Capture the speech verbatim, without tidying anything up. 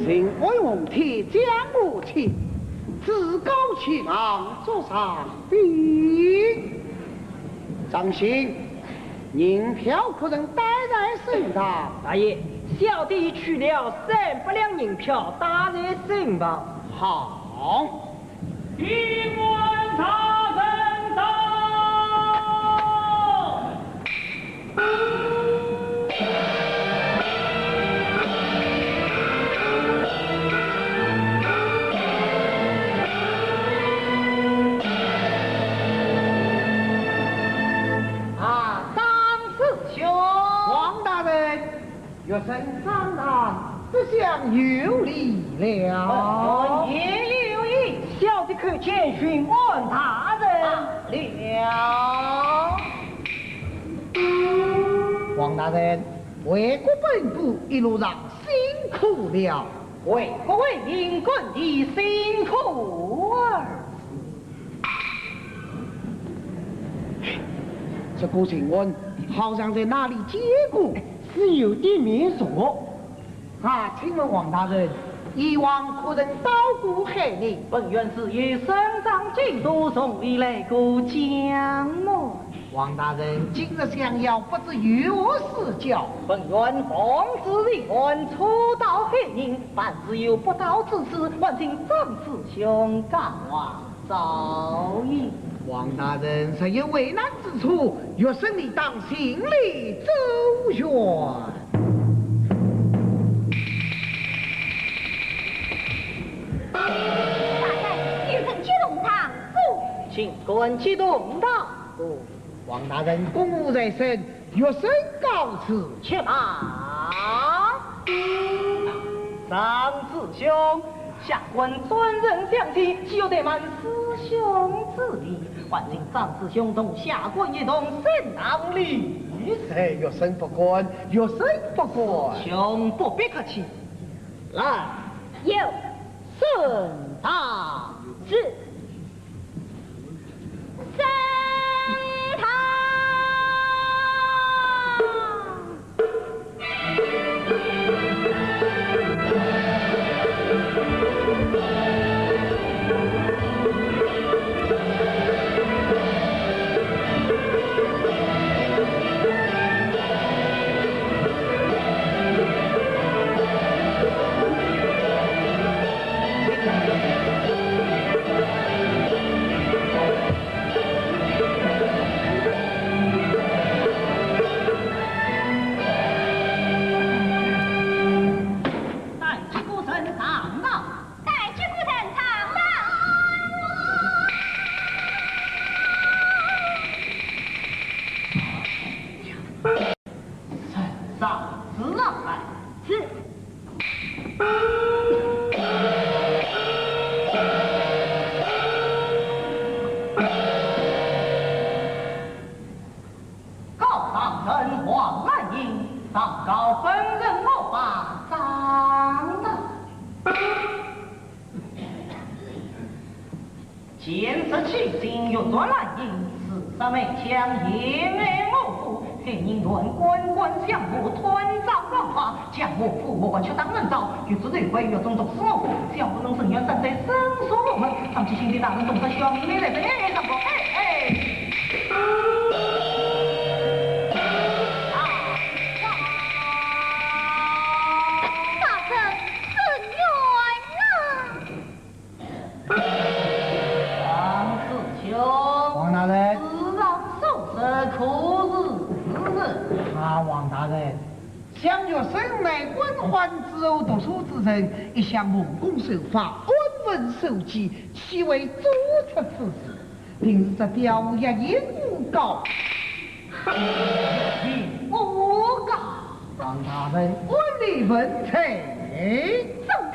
承恩奉天降母亲，趾高气昂做上宾。张兴，银票可曾带在身上？大爷，小弟取了三百两银票，带在身旁。好。 禀官大人到。啊，张师兄。王大人。 学生张达，这厢有礼了。哦，也有礼。小弟叩见巡按大人。啊，了。王大人，为国奔波一路上辛苦了。为国为民，耕田辛苦啊。 这个巡按好像在哪里见过？是有点面熟。啊，请问王大人，以往可曾到过海宁？本院自幼生长京都，从未来过江门。王大人，今日相邀，不知有何事教？本院奉旨巡按，初到海宁，凡事有不到之处，还请张师兄告诉。 少爷。王大人，若有为难之处，学生理当尽力周旋。大人，有人激动堂主。请官激动堂主。王大人，公务在身， 学生告辞。且慢。张师兄，下官专程相请，岂有怠慢师兄之理？还请张师兄同下官一同升堂礼。哎，学生不敢，学生不敢。兄不必客气。来。有。升堂。是。 升堂。带几个人上堂。带几个人上堂。呈上，呈上来。是。 告上人王兰英，上告本人我把张达。 见识取经，欲断兰英，自杀梅香，掩面我父，黑人乱官官相护，断掌王法，将我父我却当人遭，欲知罪魁，狱中毒死我父，想不能伸冤，站在申诉无门，上级刑部大人，动手，小民没来人，哎，上告，哎，哎。啊，啊。大人伸冤啊！ 王师兄，王大人。此上所说可是事实？啊，王大人，想学生乃官宦之后读书之人，一向奉公守法，安分守己，岂会做出此事？定是这刁役引诬告。引诬告？王大人，按理问罪。正堂。